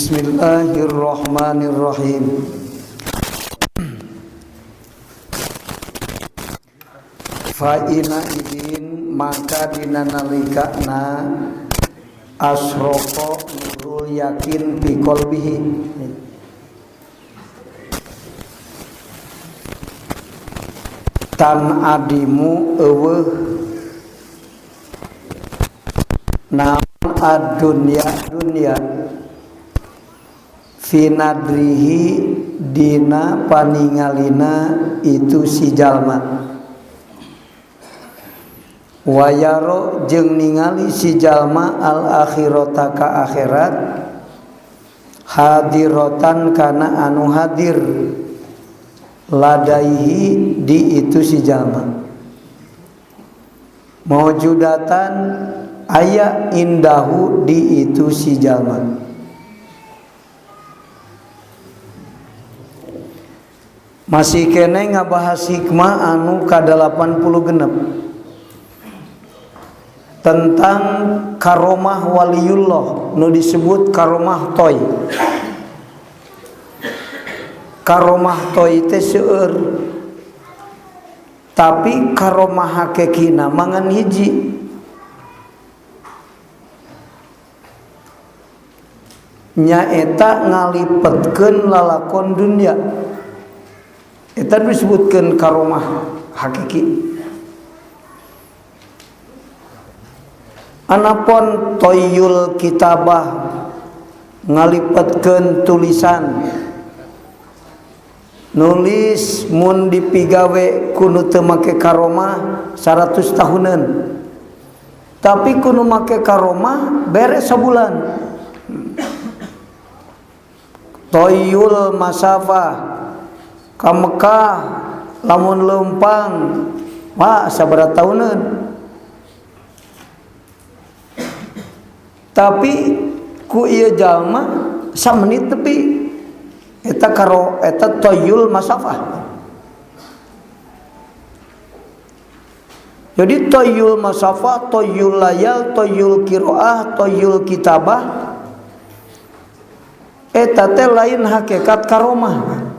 Bismillahirrahmanirrahim. Fa ina idin maka dina nalikana asroqo nurul yakin fi qalbihi. Tan adimu eueuh naon ad-dunya dunya fi nadrihi dina paningalina itu si jalma wayaro jeung ningali si jalma al akhirata ka akhirat hadirotan kana anu hadir ladaihi di itu si jalma maujudatan aya indahu di itu si jalma. Masih kene ngabahas hikmah anu ka-86 tentang karomah waliullah nu disebut karomah toy. Karomah toy teh seueur, tapi karomah hakikina mangan hiji. Nyaeta ngalipetkeun lalakon dunya. Eta disebutkeun karomah hakiki. Anapun toyul kitabah ngalipetkeun tulisan, nulis mun dipigawe kudu teu make karomah 100 tahunan, tapi kudu make karomah beres sabulan. Toyul masafah ka Mekah lamun leumpang wah sabaraha tahunan, tapi ku ieu jalma samenit tepi eta karo eta toyul masafah. Jadi toyul masafah, toyul layal, toyul kiroah, toyul kitabah eta teh lain hakikat karomah.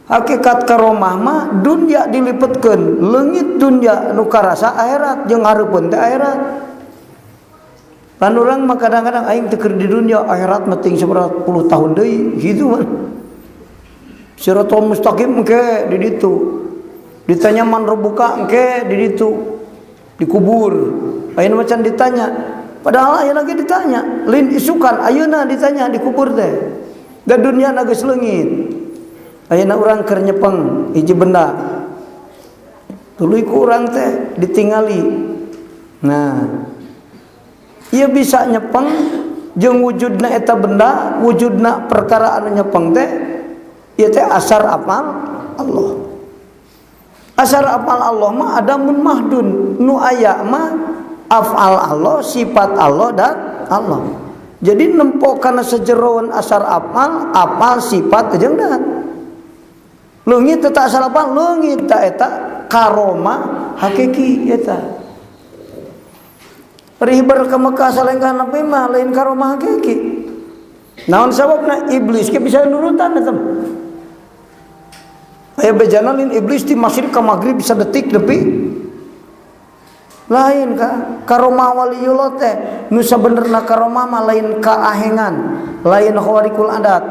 Hakikat karomah mah dunya dilipetkeun, leungit dunya nu karasa akhirat jeung hareupeun teh akhirat. Pan urang mah kadang-kadang aing teu keur di dunya, akhirat mah ting sabaraha puluh tahun deui kitu mah. Siratal mustaqim engke di ditu. Ditanya man rabbuka engke di ditu. Dikubur. Ayeuna macan ditanya. Padahal ayeuna ge ditanya, lain isukan ayeuna ditanya dikubur teh. Da dunya na geus leungit. Ayeuna urang keur nyepeng hiji benda. Tuluy ku urang teh ditingali. Nah, ieu bisa nyepeng jeung wujudna eta benda, wujudna perkara anu nyepeng teh ieu teh asar apal Allah. Asar apal Allah mah adamun mahdun, nu aya mah afal Allah, sifat Allah dan Allah. Jadi nempo kana sejeroan asar apal, apal sifat jeung dat. Leungit teh asar apal, leungit ta eta karomah hakiki eta. Riber ke Mekah salengkah Nabi mah lain karomah hakiki. Naon sababna iblis ke bisa nurutan eta. Aya bejana lain iblis di masyrik ka maghrib bisa detik nepi. Lain ka karomah waliyullah teh nu sabenerna karomah mah lain kaahengan, lain khawarikul adat.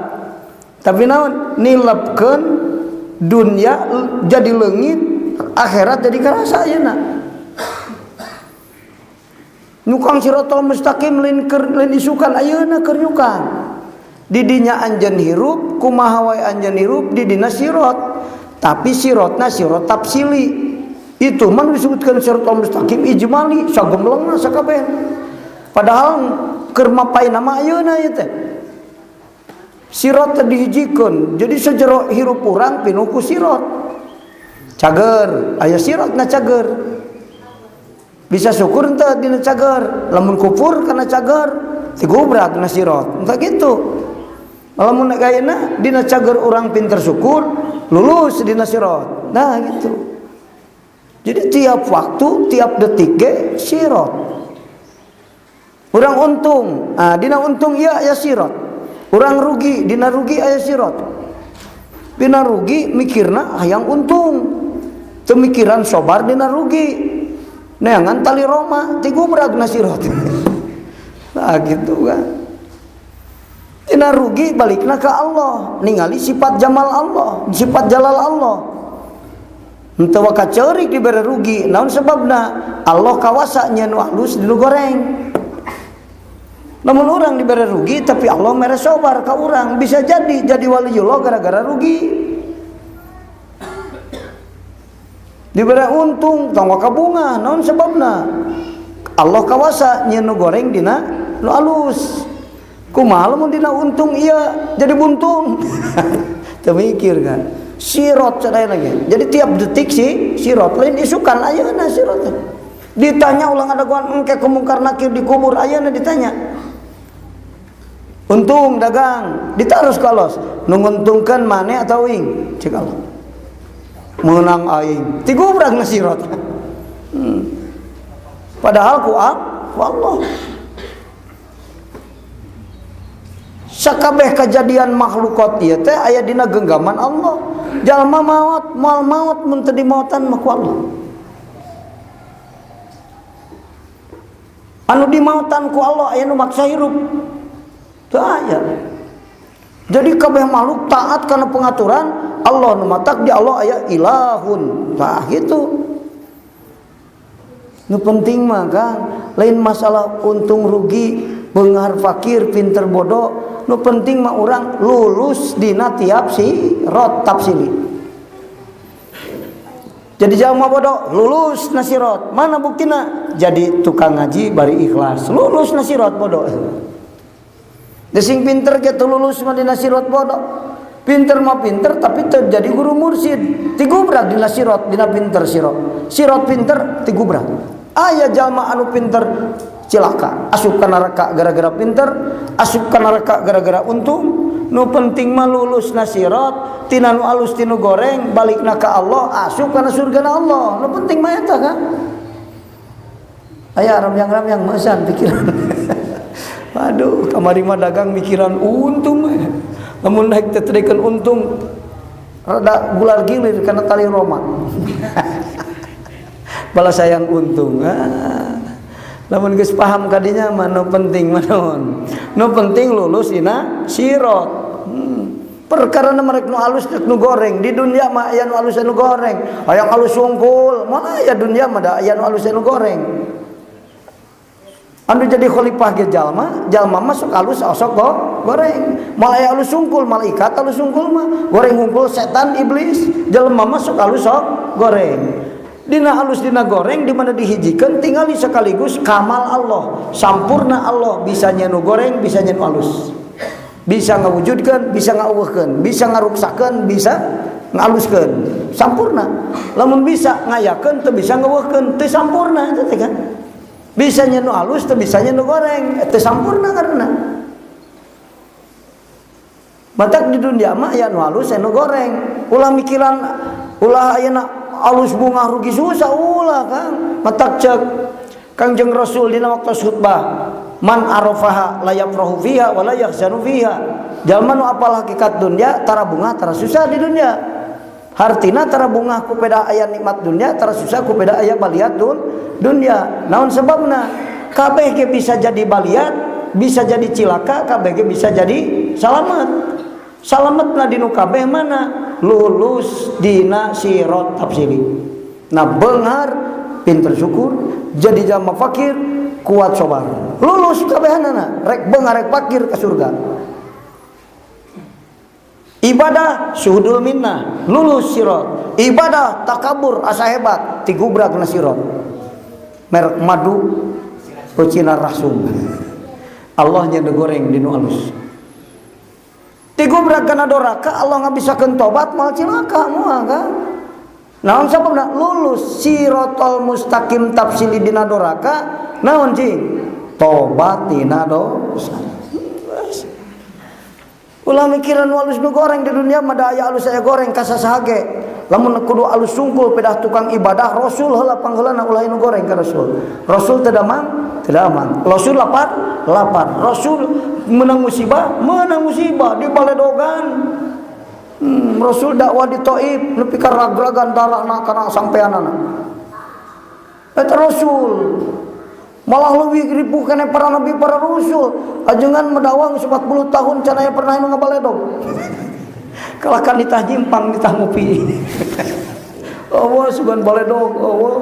Tapi naon nilepkeun dunya jadi leungit, akhirat jadi karasa ayeuna. Nyukang siratal mustaqim lain keur lain isukan ayeuna keur nyukang. Di dinya anjeun hirup, kumaha wae anjeun hirup di dina sirat. Tapi siratna sirat tafsili. Itu mah disebutkan siratal mustaqim ijmali sagemlengna sakabeh. Padahal keur mapaina mah ayeuna ieu teh. Sirat teh dihijikeun. Jadi sejero hirup urang pinuh ku sirat. Cager, aya siratna cager. Bisa syukur henteu dina cager, lamun kufur kana cager, digobrak dina sirat. Entah gitu. Lamun ayeuna dina cager urang pinter syukur, lulus dina sirat. Nah gitu. Jadi tiap waktu, tiap detik ge sirat. Urang untung, ah dina untung ieu aya sirat. Urang rugi, dina rugi aya sirot. Dina rugi mikirna hayang untung. Teu mikiran sobar dina rugi. Neangan tali roma tigubrag na sirot. Nah gitu kan. Dina rugi balikna ka Allah, ningali sifat jamal Allah, sifat jalal Allah. Henteu waka ceurik dibere rugi, naon sebabna? Allah kawasa nyeun nu alus di nu goreng. Namun orang diberi rugi tapi Allah mere sobar ka urang, bisa jadi waliullah gara-gara rugi. Diberi untung tong waka bunga, naon sebabna? Allah kawasa nyeun nu goreng dina nu alus. Kumaha lamun dina untung ieu jadi buntung. Teu mikir kan. Sirot sadayana ge. Jadi tiap detik si sirot lain isukan ayeuna sirot. Ditanya ulang ada guan engke kemungkar nakir di kubur ayeuna ditanya. Untung dagang ditaruh kalos nu nguntungkeun mane atau ing cek Allah. Meunang aing tigubrag na sirot. Padahal ku Allah. Sakabeh kejadian makhlukat ieu teh aya dina genggaman Allah. Jalma maot moal maot mun teu dimautan mah ku Allah. Anu dimautan ku Allah aya nu maksa hirup. Teu aya. Jadi kabeh makhluk taat kana pengaturan Allah, nu matak di Allah aya ilahun. Tah kitu. Nu penting mah Kang, lain masalah untung rugi, beunghar fakir, pinter bodoh. Nu penting mah urang lulus dina tiap sirot tafsili. Jadi jalma bodoh lulus na sirot. Mana buktina? Jadi tukang ngaji bari ikhlas, lulus na sirot bodoh. Desing pinter ge teu lulus mah dina sirot bodoh. Pinter mah pinter tapi teu jadi guru mursyid. Tigubrag dina sirot, dina pinter sirot. Sirot pinter tigubrag. Aya jalma anu pinter cilaka, asup ka neraka gara-gara pinter, asup ka neraka gara-gara untung. Nu penting mah lulus na sirot, tina nu alus tinu goreng, balikna ka Allah, asup kana surgana Allah. Nu penting mah eta kan. Aya ramyang-ramyang meusan pikiran. Aduh, kamari mah dagang mikiran untung. Lamun naik teh tadikeun untung rada gular gilir kana tali roma. Balas sayang untung. Ah. Lamun geus paham kadinya mah nu penting mah naon. Nu penting lulus dina sirot. Perkara nu merek nu alus rek nu goreng di dunia mah aya nu alus nu goreng. Hayang alus sungkul, mana aya dunia mah da aya nu alus nu goreng. Anu jadi khalifah ge jalma, jalma mah sok alus osok goreng. Moal aya alus sungkul, malaikat alus sungkul mah, goreng hungkul setan iblis, jalma mah sok alus sok goreng. Dina alus dina goreng di mana dihijikeun tingali sekaligus kamal Allah, sampurna Allah, bisa nyenu goreng, bisa nyenu alus. Bisa ngawujudkeun, bisa ngaweuhkeun, bisa ngaruksakeun, bisa ngaluskeun. Sampurna. Lamun bisa ngayakeun teu bisa ngaweuhkeun, teu sampurna eta teh kan. Bisa nyenu alus teu bisa nyenu goreng, teu sampurna karena. Matak di dunia mah aya nu alus aya nu goreng. Ulah mikiran ulah ayeuna alus bunga rugi susah ulah Kang. Matak cek Kangjeng Rasul dina waktu khutbah, man arafaha la yafrahu fiha wa la yahzanu fiha. Jalma nu apal hakikat dunia tara bunga tara susah di dunia. Hartina tara bunga ku peda aya nikmat dunia, tara susah ku peda aya baliat dunia. Naon sebabna? Kabeh ge bisa jadi baliat, bisa jadi cilaka, kabeh ge bisa jadi salamet. Salametna dinu kabeh mana? Lulus dina sirot tafsiri. Nah beunghar pinter syukur, jadi jalma fakir, kuat sabar. Lulus kabehanana, rek beunghar rek fakir ke surga. Ibadah suhudul minnah, lulus sirot. Ibadah takabur asa hebat, tigubrak na sirot. Merek madu pecina rasung. Allah nya goreng dinu alus. Tigubrak kana doraka Allah ngabisakeun tobat moal cilaka moal kan. Naon sababna lulus sirotol mustaqim tafsili dina doraka naon cing? Tobat dina dosa. Ulah mikiran nu alus nu goreng di dunia mah da aya alus aya goreng ka sasaha ge. Lamun kudu alus sungkul pedah tukang ibadah Rasul heula pangheulana ulah nu goreng ka Rasul. Rasul teu damang, teu damang. Rasul lapar, lapar. Rasul menang musibah, menang musibah di baledogan. Rasul dakwah di Taif nepi ka ragragan darahna kana sampeanana. Eta Rasul malah lebih ripuh kana para nabi para rasul. Ajengan medawang 40 tahun can aya pernah nu ngabaledog. Kalahkan ditah jimpang ditah ngopi. Allah sugan baledog, Allah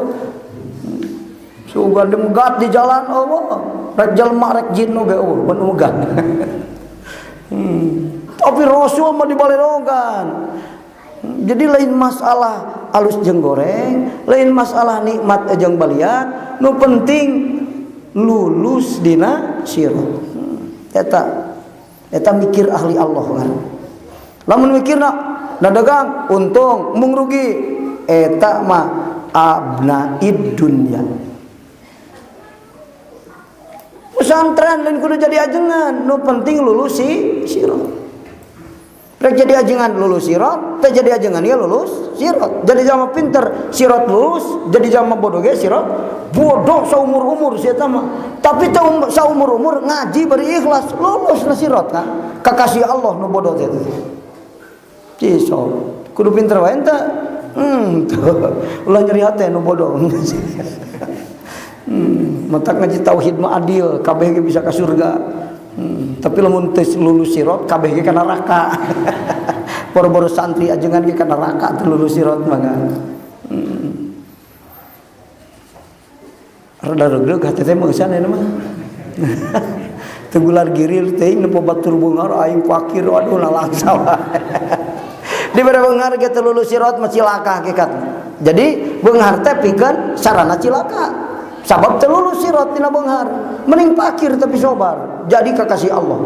sugan dimegat di jalan, Allah rek jelema rek jin oge eueuh ban megat. Tapi Rasul mah dibaledogan. Jadi lain masalah alus jeung goreng, lain masalah nikmat jeung baliat, nu penting lulus dina sirat. Eta eta mikir ahli Allah kan. Lamun mikirna dagang untung mung rugi eta mah abnaid dunya. Pesantren lain kudu jadi ajengan, nu penting lulus si sirat. Rek jadi ajengan lulus sirat, teh jadi ajengan ya lulus sirat. Jadi jalma pinter sirat lulus, jadi jalma bodoh ge sirat bodoh saumur-umur si eta mah. Tapi teh saumur-umur ngaji bari ikhlas lulus na sirat kan. Kakasih Allah nu bodoh teh. Ciso, kudu pinter wae ente. Ulah nyeri hate nu bodoh. Matak ngaji tauhid mah adil, kabeh ge bisa ka surga. Tapi lamun teu lulus sirat kabeh ge ka neraka. Boro-boro santri ajengan ge ka neraka teu lulus sirat mah kan. Rada regreg hate teh mah eusan mah. Teu gular girir teuing nepo batur beunghar aing fakir waduh nalangsa wae. Dibere beunghar ge teu lulus sirat mah cilaka hakikat. Jadi beunghar teh pikeun sarana cilaka. Sabab teu lulus sirat tina beunghar. Mending fakir tapi sobar, jadi kekasih Allah.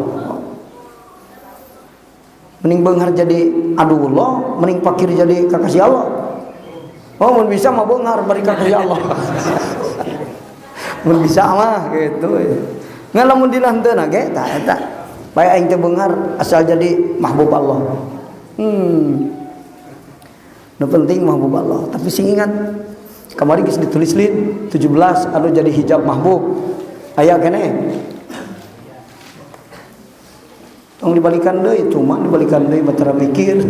Mending beunghar jadi aduullah, mending fakir jadi kekasih Allah. Oh, mun bisa mah beunghar bari kekasih Allah. Mun bisa mah gitu. Ngan lamun dina henteu na ge tah eta. Bae aing teh beunghar asal jadi mahbub Allah. Nu penting mahbub Allah, tapi sing ingat kamari geus ditulis lin 17 anu jadi hijab mahbub. Aya keneh. Tong dibalikan deui, cuma dibalikan deui batara mikir.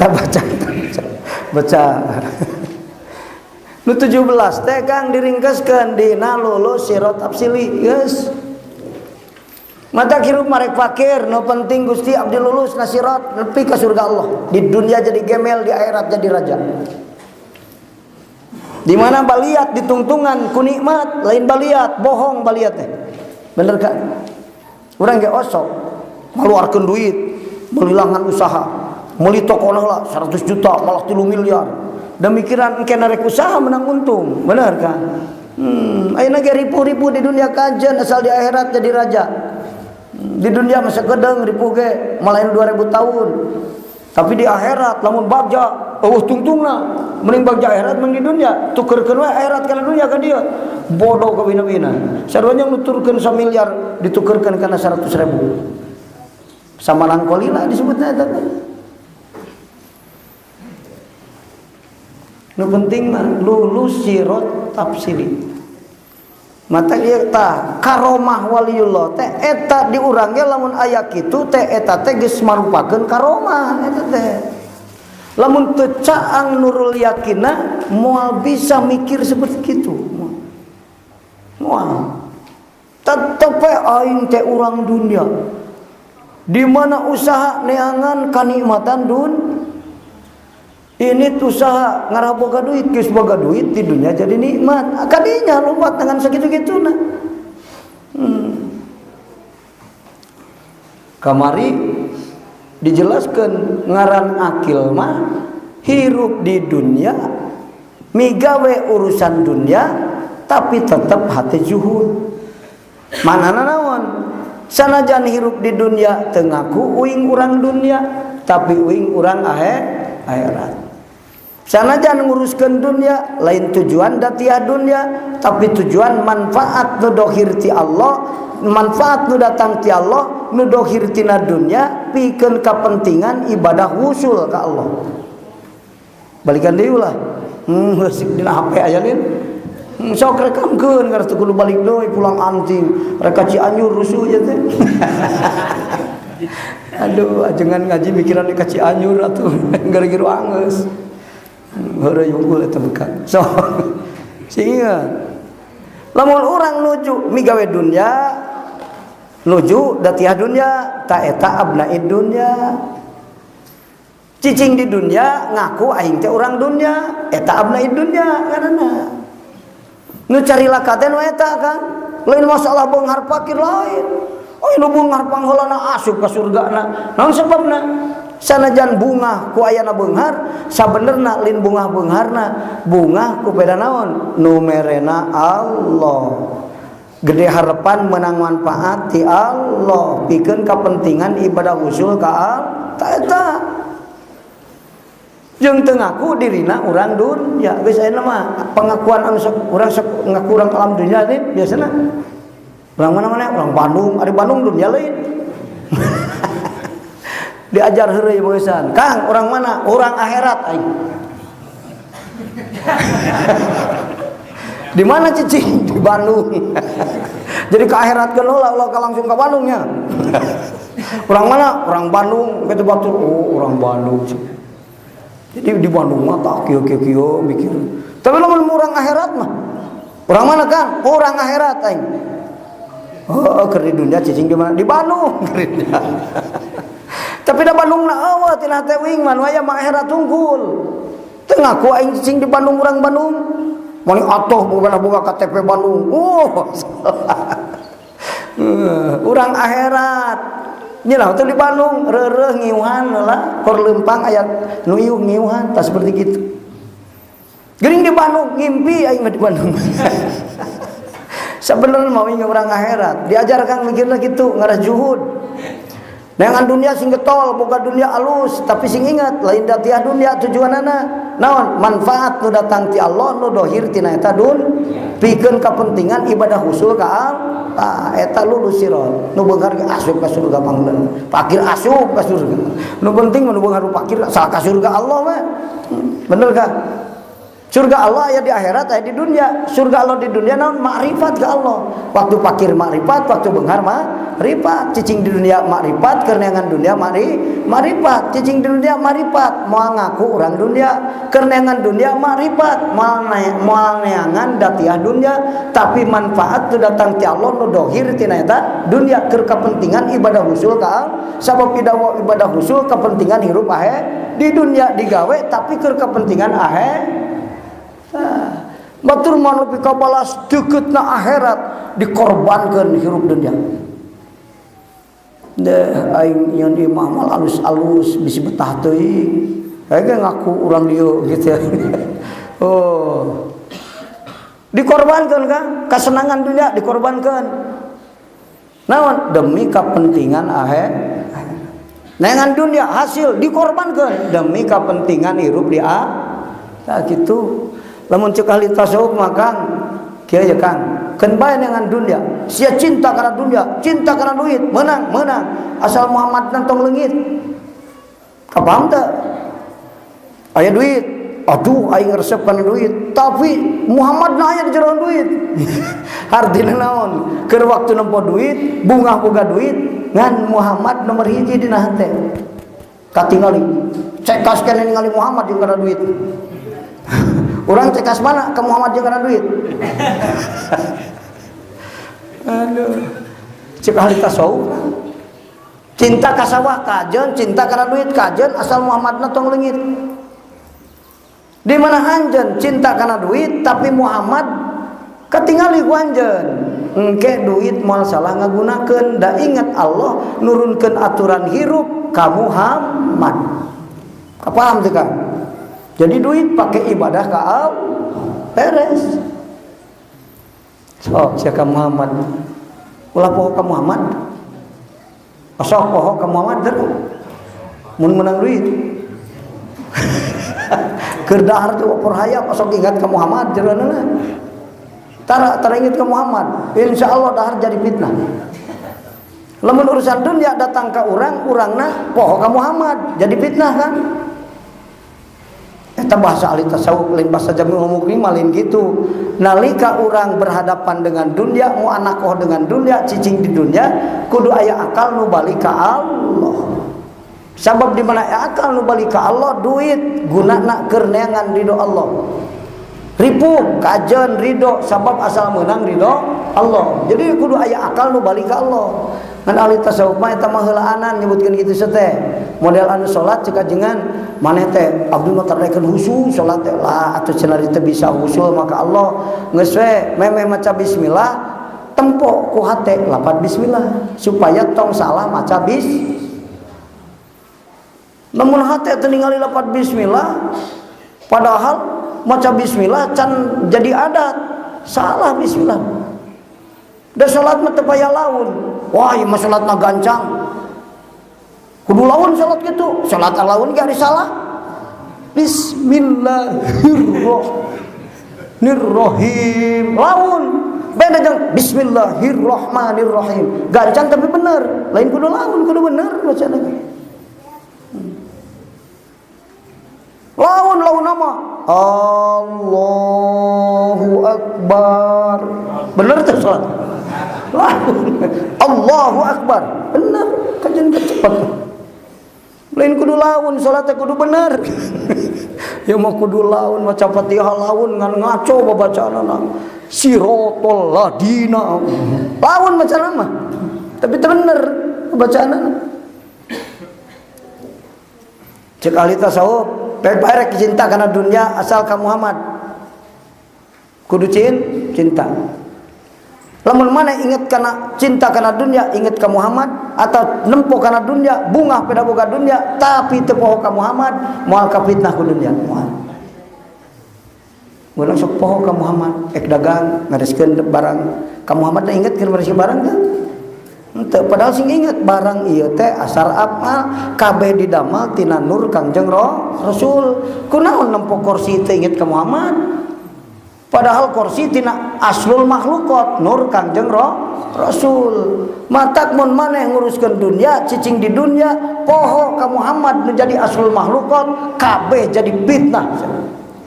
Tak baca, baca. Baca. Nu 17 teh Kang diringkeskeun dina lulus sirat tafsili, geus. Mata hirup marek fakir, nu penting Gusti abdi lulus na sirat nepi ka surga Allah. Di dunia jadi gemel, di akhirat jadi raja. Di mana baliat ditungtungan ku nikmat, lain baliat, bohong baliat teh. Bener kan? Urang ge osok ngaluarkeun duit, melilangan usaha, meuli tokona lah 100 juta malah 3 miliar. Dan mikiran engke narek usaha menang untung, bener kan? Ayeuna ge ripuh-ripuh di dunia kajen asal di akhirat jadi raja. Di dunia masa gedeng ripuh ge malain 2000 tahun. Tapi di akhirat lamun bagja eueuh tungtungna, mending bagja akhirat mending di dunia, tukerkeun we akhirat kana dunia ka dieu. Bodoh kabina-bina. Sarua yang nuturkeun samiliar ditukerkeun kana 100 ribu. Sama langkolila disebutna eta teh. Nu penting mah lulus sirat tafsiri. Mata ieu tah karomah waliullah teh eta di urang ge lamun aya kitu teh eta teh geus marupakeun karomah eta teh. Lamun teu caang nurul yakinna moal bisa mikir seperti kitu. Moal. Tetep we aing teh urang dunia. Di mana usaha neangan kanikmatan dun ini usaha ngarah boga duit, geus boga duit di dunia jadi nikmat. Kadinya lompat dengan sakitu-kituna. Kamari dijelaskan ngaran akil mah hirup di dunia, migawe urusan dunia, tapi tetap hati zuhud. Manana naon? Sanajan hirup di dunia teu ngaku uing urang dunia, tapi uing urang akhirat. Sanajan nguruskeun dunia lain tujuan datiah dunia, tapi tujuan manfaat nu dohir ti Allah, manfaat nu datang ti Allah, nu dohir tina dunia pikeun kapentingan ibadah wusul ka Allah. Balikan deui ulah. Geus dina HP aya lin. Sok rekamkeun karena teu kudu balik deui pulang anting. Rek ka Cianjur rusuh ieu teh. Aduh, ajengan ngaji mikiran ka Cianjur atuh gara-gara angeus. Heureuy unggul eta bekal. So, sing ingat. Lamun urang nuju migawe dunya, nuju datiah dunya, ta eta abnaid dunya. Cicing di dunya ngaku aing teh urang dunya, eta abnaid dunya ngaranna. Nu carilaka teh nu eta kan. Lain masalah beunghar fakir lain. Oh, nu beunghar pangheulana asup ka surgana. Naon sebabna? Sanajan bungah ku ayana beunghar, sabenerna lain bungah beungharna, bungah ku peda naon? Nu merena Allah. Gede harapan menang manfaat ti Allah, pikeun kepentingan ibadah usul ka Allah. Ta eta. Jeung teu ngaku dirina urang dunya. Geus ayeuna mah pengakuan anu sok urang sok ngaku urang alam dunya teh biasana. Urang mana-mana, urang Bandung, ari Bandung dunya lain. Diajar heureuy beusan. Kang, urang mana? Urang akhirat aing. Di mana cicing? Di Bandung. Jadi ke akhirat ke ulah ulah langsung ke Bandungnya. Urang mana? Urang Bandung, kitu batur. Oh, urang Bandung. Jadi di Bandung mah tak kieu kieu kieu mikir. Tapi lamun urang akhirat mah. Urang mana kan? Urang akhirat aing. Oh, keur di dunia cicing di mana? Di Bandung. Tapi da Bandung na eueuh tina teh uing mah nu aya mah akhirat unggul. Teu ngaku aing cicing di Bandung urang Bandung. Mani atoh boga KTP Bandung. Oh. Urang akhirat. Nyelah teh di Bandung reureuh ngiuhan lah, kor leumpang aya nu iuh ngiuhan tah seperti gitu. Geuning di Bandung ngimpi aing mah di Bandung. Sebenarnya mau ingat orang akhirat, diajarkan mikirna gitu, ngarah juhud. Dengan dunia sing getol, boga dunia alus, tapi sing ingat lain datiah dunia tujuanana. Naon? Manfaat nu datang ti Allah nu dohir tina eta dun, pikeun kepentingan ibadah husul ka Allah. Eta lulus siron. Nu beunghar ge asup ka surga pangleun. Fakir asup ka surga. Nu penting nu beunghar fakir salah ka surga Allah mah. Bener kah? Surga Allah aya di akhirat, aya di dunia. Surga Allah di dunia naon? Makrifat ke Allah. Waktu fakir makrifat, waktu beunghar makrifat. Cicing di dunia makrifat, kerenangan dunia makrifat. Cicing di dunia makrifat, moal ngaku urang dunia, kerenangan dunia makrifat, moal neangan datiah dunia, tapi manfaat tu datang ti Allah nu dohir tina eta dunia keur kepentingan ibadah husul ka Allah. Sabab ibadah husul kepentingan hirup ahe di dunia digawe tapi keur kepentingan ahe. Batur mah nepi ka balas deuketna akhirat dikorbankeun hirup dunia. Deh aing nyeun imah mal alus-alus bisi betah teuing. Aing ge ngaku urang dieu gitu ya. Oh. Dikorbankeun kan kesenangan dunia dikorbankeun. Naon demi kepentingan akhir. Neangan dunia hasil dikorbankeun demi kepentingan hirup di ah. Tah gitu. Lamun cek ahli tasawuf mah Kang, kieu ya Kang, keun bae neangan dunia, sia cinta kana dunia, cinta kana duit, menang, menang. Asal Muhammad tong leungit. Kapaham teu? Aya duit, aduh aing resep kana duit, tapi Muhammad na aya di jero duit. Artina naon? Keur waktu nempo duit, bungah boga duit, ngan Muhammad nomor hiji dina hate. Katingali, cekas keneh ningali Muhammad jeung kana duit. Urang cekas mana ke Muhammad jeung kana duit? Aduh. Cek ahli tasawuf. Cinta ka sawah kajeun, cinta kana duit kajeun, asal Muhammadna tong leungit. Di mana anjeun cinta kana duit tapi Muhammad katingali ku anjeun. Engke duit moal salah ngagunakeun, da ingat Allah nurunkeun aturan hirup ka Muhammad. Paham teu Kang? Jadi duit pakai ibadah ka Allah, beres. Sok sia ka Muhammad. Ulah poho ka Muhammad. Sok poho ka Muhammad der. Mun menang duit. Keur dahar teh opor hayam sok ingat ka Muhammad jeroana. Tara tara ingat ka Muhammad. Insya Allah dahar jadi fitnah. Lamun urusan dunia datang ka urang, urangna poho ka Muhammad, jadi fitnah kan? Eta bahasa ahli tasawuf lain bahasa Jamiul Mughni lain gitu. Nalika urang berhadapan dengan dunia, mu'anakoh dengan dunia, cicing di dunia, kudu aya akal nu balik ka Allah. Sabab di mana akal nu balik ka Allah, duit gunana keur neangan ridho Allah. Ripuh kajen ridho sabab asal menang ridho Allah. Jadi kudu aya akal nu balik ka Allah. Ngan ahli tasawuf mah eta mah heulaanan nyebutkeun kitu teh. Model anu salat cek ajengan maneh teh abdi mah tarekeun khusyuk salat teh lah atuh cenah teu bisa khusyuk maka Allah geus we memeh maca bismillah tempo ku hate lapat bismillah supaya tong salah maca bis. Namun hate teu ningali lapat bismillah padahal maca bismillah can jadi adat salah bismillah. Da salat mah teu payah laun. Wah, ieu mah salatna gancang. Kudu laun salat kitu. Salat laun ge ari salah. Bismillahirrahmanirrahim. Laun. Beda jeung bismillahirrahmanirrahim. Gancang tapi bener. Lain kudu laun, kudu bener bacana. Laun laun nama Allahu Akbar. Bener tuh salat. Laun Allahu Akbar. Bener, kajian cepat. Lain kudu laun salat kudu bener. Ya mah kudu laun maca Fatihah laun ngan ngaco babacaanana. Siratal ladina. Laun bacaan mah. Tapi teu bener bacaanana. Cek ahli tasawuf, baik-baik cinta karena dunia asal ka Muhammad. Kudu cinta. Lamun mana ingat karena cinta karena dunia, ingat ka Muhammad atau nempo karena dunia, bunga pada boga dunia, tapi teu poho ka Muhammad, moal ka fitnah ku dunia. Moal. Urang sok poho ka Muhammad, ek dagang ngareskeun barang ka Muhammad ingat keur bereskeun barang teh. Henteu, padahal sing inget barang ieu teh asar amal kabeh didamal tina nur Kangjeng Rasul. Kunaon nempo kursi teh inget ka Muhammad? Padahal kursi tina aslul makhlukot nur Kangjeng Rasul. Matak mun maneh nguruskeun dunia, cicing di dunia, poho ka Muhammad menjadi aslul makhlukot, kabeh jadi fitnah.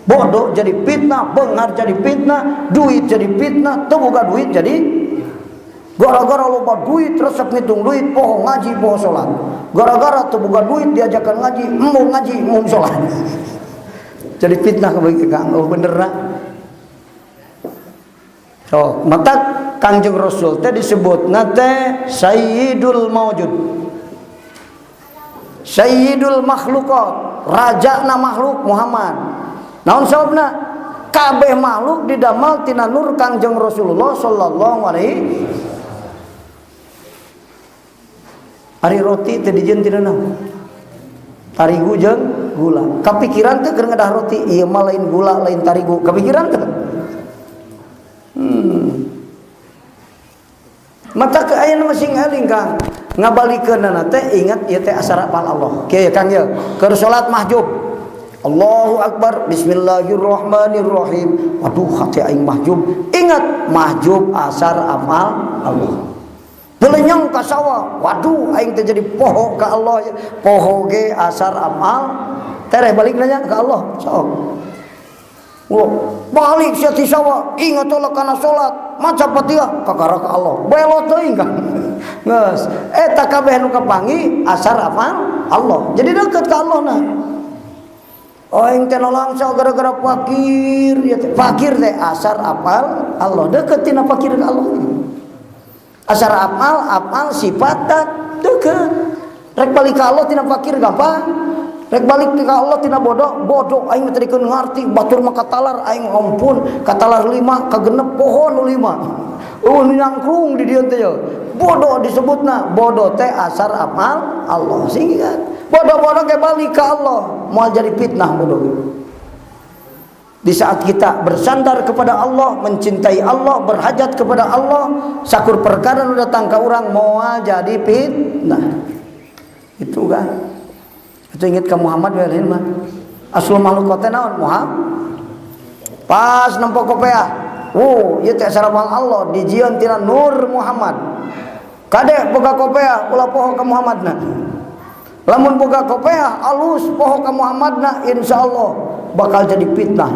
Bodoh jadi fitnah, bengar jadi fitnah, duit jadi fitnah, teu boga duit jadi gara-gara loba duit resep ngitung duit, poho ngaji, poho salat. Gara-gara teu boga duit diajakan ngaji, embung ngaji, embung salat. Jadi fitnah bagi Kang, oh bener lah. So, maka Kangjeng Rasul teh disebutna teh Sayyidul Mawjud. Sayyidul Makhluqat, rajana makhluk Muhammad. Naon sababna? Kabeh makhluk didamal tina nur Kangjeng Rasulullah sallallahu alaihi. Ari roti teh dijieun tina naon? Tarigu jeung gula. Kapikiran teh keur ngedah roti, ieu mah lain gula, lain tarigu. Kapikiran teh. Mata ke ayeuna masing eling Kang. Ngabalikeunana teh ingat ieu teh asar apal Allah. Kieu Kang ye, keur salat mahjub. Allahu Akbar, bismillahirrahmanirrahim. Waduh, hati aing mahjub. Ingat mahjub asar amal Allah. Belenyong ka sawah. Waduh, aing teh jadi poho ka Allah. Poho ge asar amal. Tereh balik nanya ka Allah. Sok. Wah, balik sia ti sawah, ingat tolak kana salat, maca Fatihah kakara ka Allah. Belot teuing kan. Geus, eta kabeh nu kapanggih asar amal Allah. Jadi deket ka Allah na. Oh, aing teh nolangsa gara-gara fakir, ya teh. Fakir teh asar apal Allah, deket tina fakir ka Allah. Asar apal, apal sifat deket. Rek balik ka Allah tina fakir gampang. Rek balik ka Allah tina bodoh, bodoh aing teh dikeun ngarti, batur mah katalar aing ampun, katalar 5 kagenep poho nu 5. Oh nyangkrung di dieu teh. Bodoh disebutna, bodoh teh asar amal Allah. Sehingga bodoh-bodoh ke balik ka Allah, moal jadi fitnah bodoh. Di saat kita bersandar kepada Allah, mencintai Allah, berhajat kepada Allah, sakur perkara nu datang ka urang moal jadi fitnah. Itu kan. Itu ingat ke Muhammad we lain mah. Aslul makhluk teh naon? Muhammad. Pas nempo kopeah. Wow, ieu teh sarapan Allah dijieun tina nur Muhammad. Kade boga kopeah ulah poho ka Muhammadna. Lamun boga kopeah alus poho ka Muhammadna insyaallah. bakal jadi fitnah.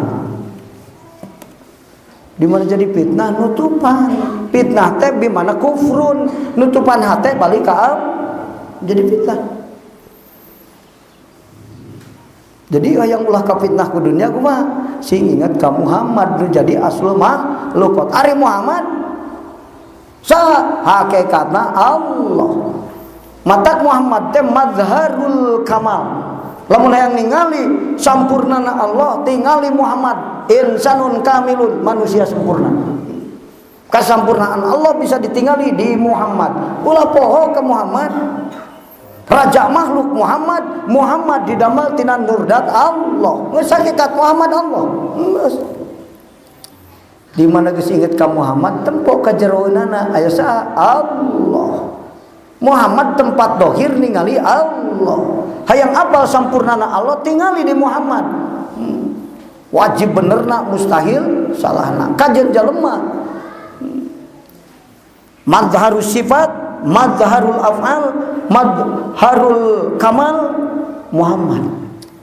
Di mana jadi fitnah nutupan. Fitnah teh di mana kufrun, nutupan hate balik ka jadi fitnah. Jadi hayang ulah ka fitnah ku dunia kumaha? Sing ingat ka Muhammad nu jadi aslul makhluqat. Ari Muhammad saha hakikatna Allah. Matak Muhammad teh mazharul kamal. Lamun hayang ningali sampurnana Allah tingali Muhammad insanun kamilun, manusia sempurna. Kesampurnaan Allah bisa ditingali di Muhammad. Ulah poho ke Muhammad. Raja makhluk Muhammad, Muhammad didamel tina nurdat Allah. Geus hakikat Muhammad Allah. Geus. Di mana geus inget ka Muhammad tempo ka jeroeunana aya saha? Allah. Muhammad tempat dohir ningali Allah. Hayang apal sampurnana Allah tingali di Muhammad. Wajib benerna mustahil salahna. Kajen jelema. Mazharus sifat, mazharul af'al, mazharul kamal Muhammad.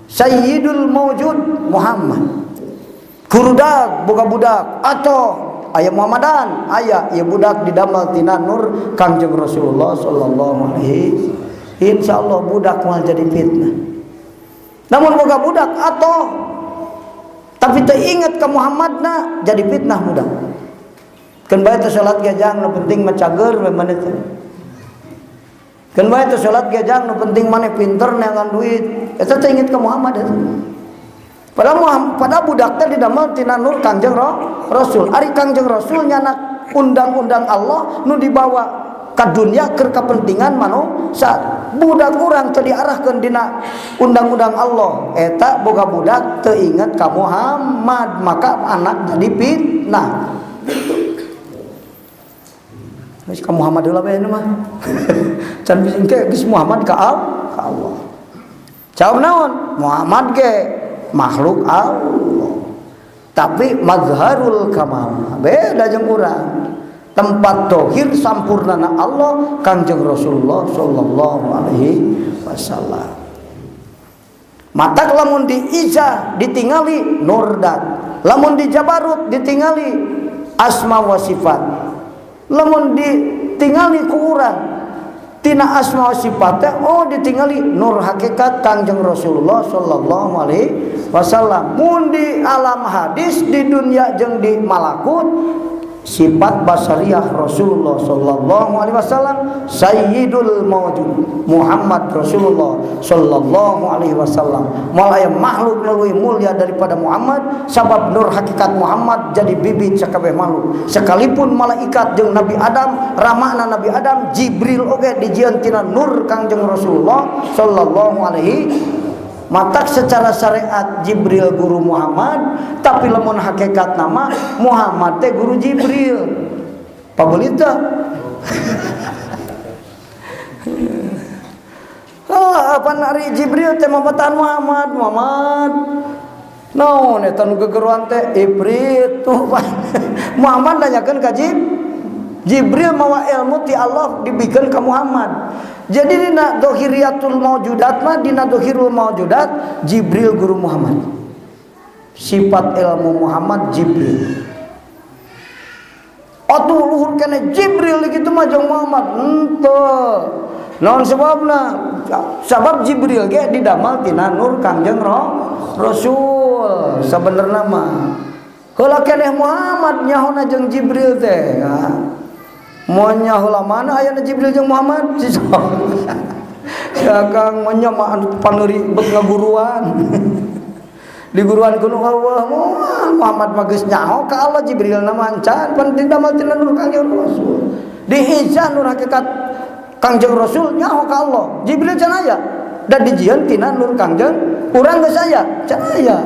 Sayyidul mawjud Muhammad. Kurudak boga budak atau aya Muhammadan aya ieu budak didamel tina nur Kangjeng Rasulullah sallallahu alaihi. Insyaallah budak moal jadi fitnah. Namun boga budak atau tapi teu inget ka Muhammadna jadi fitnah budak. Keun bae teh salat ge jang nu penting mah cager we maneh teh. Keun bae teh salat ge jang nu penting maneh pinter neangan duit. Eta teh inget ka Muhammad eta. Padahal pada budak teh didamel tina nur Kangjeng Rasul. Ari Kangjeng Rasul nyanak undang-undang Allah nu dibawa ka dunia keur kepentingan manusia. Budak urang teu diarahkeun dina undang-undang Allah. Eta boga budak teu inget ka Muhammad, maka anak jadi fitnah. Geus ka Muhammad heula bae mah. Can bisa engke geus Muhammad ka Allah. Jawab naon? Muhammad ge makhluk Allah. Tapi mazharul kamal beda jeung urang. Tempat dohir sampurnana Allah Kangjeng Rasulullah sallallahu alaihi wasallam. Matak lamun di iza ditingali nurdat, lamun di jabarut ditingali asma wa sifat, lamun ditingali ku urang tina asma wa sifat teh oh ditingali nur hakikat Kangjeng Rasulullah sallallahu alaihi wasallam. Mun di alam hadis di dunia jeung di malakut sifat basariah Rasulullah sallallahu alaihi wasallam sayyidul mawjud Muhammad Rasulullah sallallahu alaihi wasallam. Moal aya makhluk nu leuwih mulia daripada Muhammad sabab nur hakikat Muhammad jadi bibit sakabeh makhluk. Sekalipun malaikat jeung Nabi Adam, ramana Nabi Adam, Jibril oge dijieun tina nur Kangjeng Rasulullah sallallahu alaihi. Matak secara syariat Jibril guru Muhammad, tapi lamun hakikat nama Muhammad teh guru Jibril. Pabelita. Oh, apa nari Jibril teh mamatan Muhammad, Muhammad. Naon eta nu gegeruan teh Ifrit tuh. Muhammad nanyakeun ka Jibril mawa ilmu ti Allah dibikeun ka Muhammad. Jadi dina dohiriatul maujudat mah dina dohirul maujudat Jibril guru Muhammad. Sifat ilmu Muhammad Jibril. Atuh luhur kene Jibril kitu mah jeung Muhammad henteu. Naon sebabna? Sabab Jibril ge didamel tina nur Kangjeng Rasul sabenerna mah. Heula keneh Muhammad nyahona jeung Jibril teh. Moal nyaho mana ayana Jibril jeung Muhammad? Si Kang moal mah anu pangeuri bet ngaguruan. Di guruan kuno Allah Muhammad mah geus nyaho ka Allah Jibril na mah encan pan didamel tina nur Kangjeng Rasul. Di izah nur hakikat Kangjeng Rasul nyaho ka Allah. Jibril can aya dan dijieun tina nur Kangjeng urang geus aya can aya.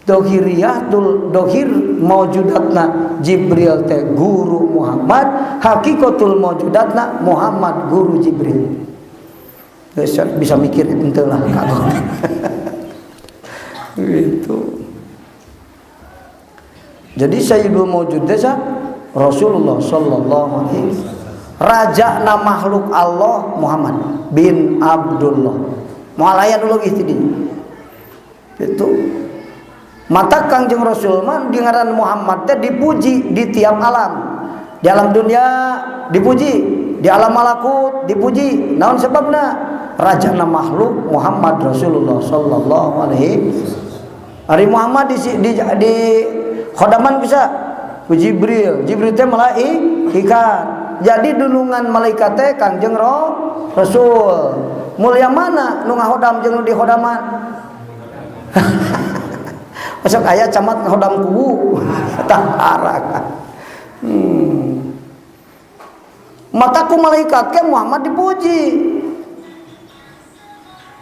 Dohiriyatul dohir maujudatna Jibril teh guru Muhammad, hakikatul maujudatna Muhammad guru Jibril. Geus bisa mikir henteu lah kagok. Gitu. Jadi sayyidul maujud teh Rasulullah sallallahu alaihi wasallam. Raja na makhluk Allah Muhammad bin Abdullah. Moal aya nu leuwih ti dinya. Itu. Mata Kangjeng Rasul mah di ngaran Muhammad teh dipuji di tiap alam. Di alam dunia dipuji, di alam malakut dipuji. Naon sebabna? Rajana makhluk Muhammad Rasulullah sallallahu alaihi. Ari Muhammad di khodaman bisa ku Jibril. Jibril teh malaikat. Jadi dunungan malaikat teh Kangjeng Rasul. Mulia mana nu ngahodam jeung nu dihodaman? Masuk aya camat ngahodam kubu. Tah. Mataku malaikat ke Muhammad dipuji.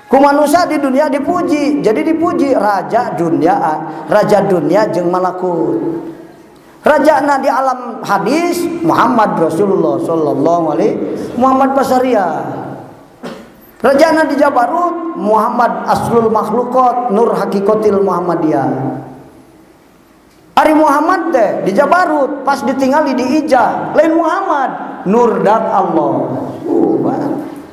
Ku manusia di dunia dipuji. Jadi dipuji raja dunia, raja dunia jeung malakut. Rajana di alam hadis Muhammad Rasulullah sallallahu alaihi, Muhammad Basaria. Rajana di Jabarut Muhammad aslul makhluqat nur hakikotil Muhammadiyah. Ari Muhammad teh di Jabarut pas ditinggali di Ijah lain Muhammad nur dat Allah.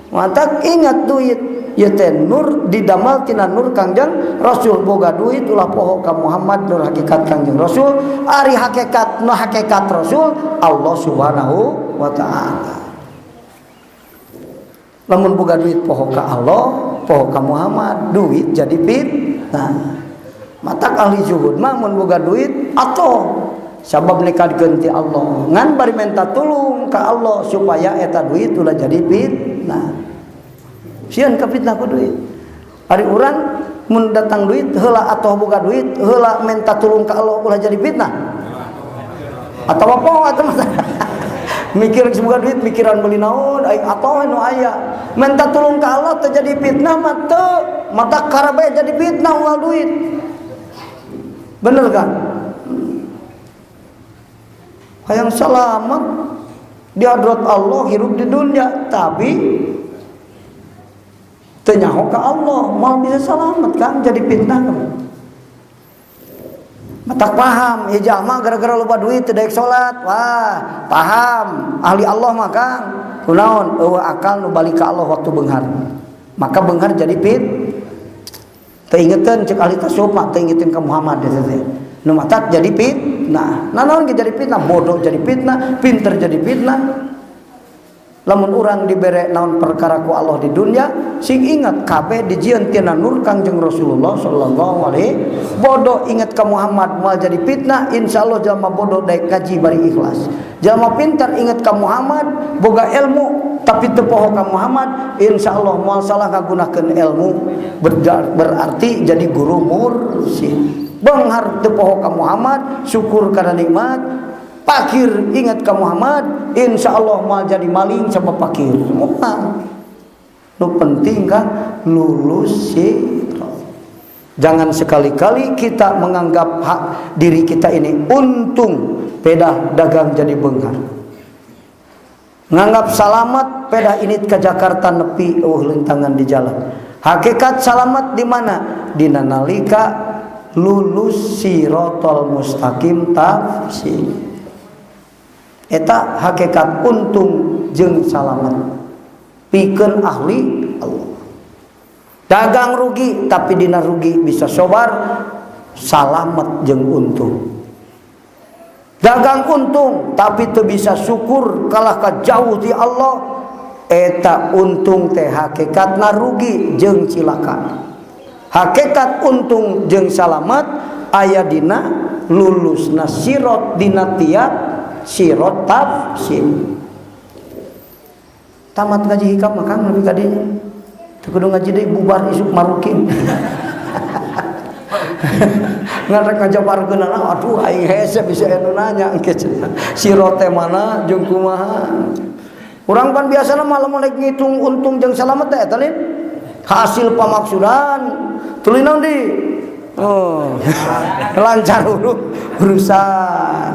Matak ingat duit ya teh nur didamal tina nur Kangjeng Rasul. Boga duit ulah poho ka Muhammad nur hakikat Kangjeng Rasul. Ari hakikat nu hakikat Rasul Allah Subhanahu wa taala. Lamun boga duit poho ka Allah, poho ka Muhammad, duit jadi fitnah. Matak ahli zuhud mah mun boga duit atau sabab nekadkeun ti Allah, ngan bari minta tulung ka Allah supaya eta duit ulah jadi fitnah. Sieun ka fitnah ku duit. Ari urang mun datang duit heula atau boga duit heula minta tulung ka Allah ulah jadi fitnah atau apa atau mikir semoga duit, mikiran beli naon aing atau nu aya minta tulung ka Allah teu jadi fitnah mah teu. Mata karabe jadi fitnah ulah duit, bener kan? Hayang selamat di hadrat Allah hirup di dunia tapi teu nyaho ka Allah, mau bisa selamat kan jadi fitnah kan. Matak paham ya jalma gara-gara loba duit teu daek salat. Wah, paham ahli Allah mah Kang, kunaon? Eueuh akal nu balik ka Allah waktu beunghar, maka beunghar jadi fit. Teu ingeteun, cek ahli tasawuf mah teu ingeteun ka Muhammad eta teh nu matak jadi fitnah. Nah, naon ge jadi fitnah? Bodoh jadi fitnah, pinter jadi fitnah. Lamun urang dibere naon perkara ku Allah di dunia, sing ingat kabeh dijieun tina nur Kangjeng Rasulullah sallallahu alaihi. Bodoh ingat ka Muhammad moal jadi fitnah, insyaallah. Jalma bodoh daek ngaji bari ikhlas. Jalma pintar ingat ka Muhammad, boga ilmu tapi teu poho ka Muhammad, insyaallah moal salah ngagunakeun ilmu, berarti jadi guru mursyid. Beunghar teu poho ka Muhammad, syukur kana nikmat. Pakir ingat ka Muhammad, insya Allah moal jadi maling sama pakir. Moal. Nu penting kan lulus sirot. Jangan sekali-kali kita menganggap hak diri kita ini untung pedah dagang jadi beunghar, nganggap salamat pedah ini ke Jakarta nepi lentangan di jalan. Hakikat salamat di mana? Dina nalika lulus sirotol mustaqim tafsir. Eta hakikat untung jeung salamat pikeun ahli Allah. Dagang rugi tapi dina rugi bisa sobar, salamet jeung untung. Dagang untung tapi teu bisa syukur, kalah ka jauh ti Allah, eta untung teh hakikatna rugi jeung cilaka. Hakikat untung jeung salamet aya dina lulusna sirot, dina tiap sirot tafsir. Tamat ngaji hikam mah Kang, lebih kadinya teu kudu ngaji deui, bubar isuk marukin ngarek ngajabarkeun. Aduh, aing hese bisa anu nanya engke sirot teh mana jeung kumaha. Urang pan biasana malam rek ngitung untung jeung salamet teh eta lain hasil pamaksudan tuluy naon di oh lancar urusan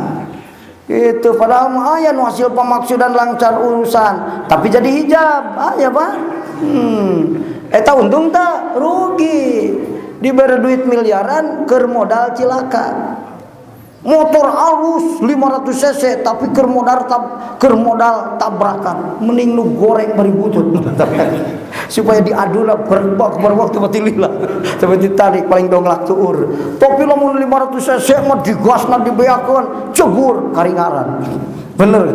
itu. Padahal mah aya nu hasil pamaksudan lancar urusan tapi jadi hijab aya, Pak. Eta untung tak rugi, diberi duit miliaran keur modal cilaka. Motor alus 500 cc tapi keur modal tabrakan, mending nu goreng bari butut supaya diaduna berbak tempat lila sampai ditarik paling donglak tuur. Tapi lamun 500 cc mah digasna dibeakeun cebur karingaran. Bener.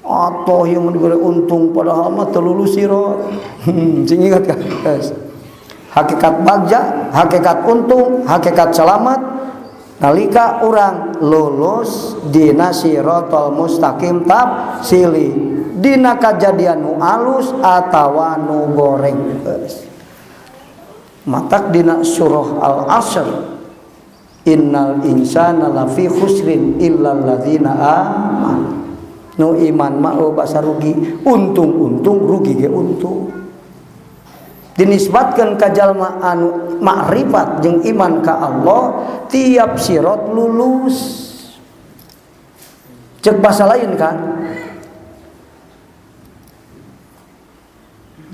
Atau yang diberi untung padahal mah teu lulus sirot. Sing ingat kan? Yes. Hakikat bagja, hakikat untung, hakikat selamat nalika urang lulus dina siratal mustaqim tafsili dina kajadian nu alus atawa nu goreng. Matak dina surah Al-Asr, innal insana lafi khusrin illal ladzina amanu. Nu iman mah basa rugi, untung-untung rugi ge untung. Dinisbatkan ka jalma anu makrifat jeung iman ka Allah tiap sirat lulus. Cek bahasa lain kan,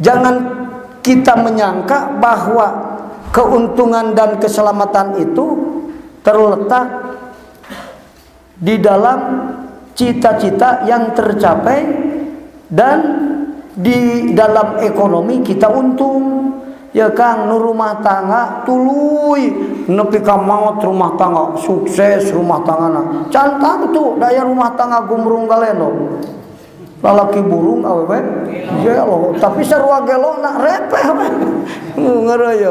jangan kita menyangka bahwa keuntungan dan keselamatan itu terletak di dalam cita-cita yang tercapai dan di dalam ekonomi kita untung. Ya Kang, nu rumah tangga tuluy nepi ka maot rumah tangga sukses rumah tanggana. Can tangtu daya rumah tangga gumrung galeno. Lalaki burung awewe gelo, tapi sarua gelona repeh we. Ngeureuy.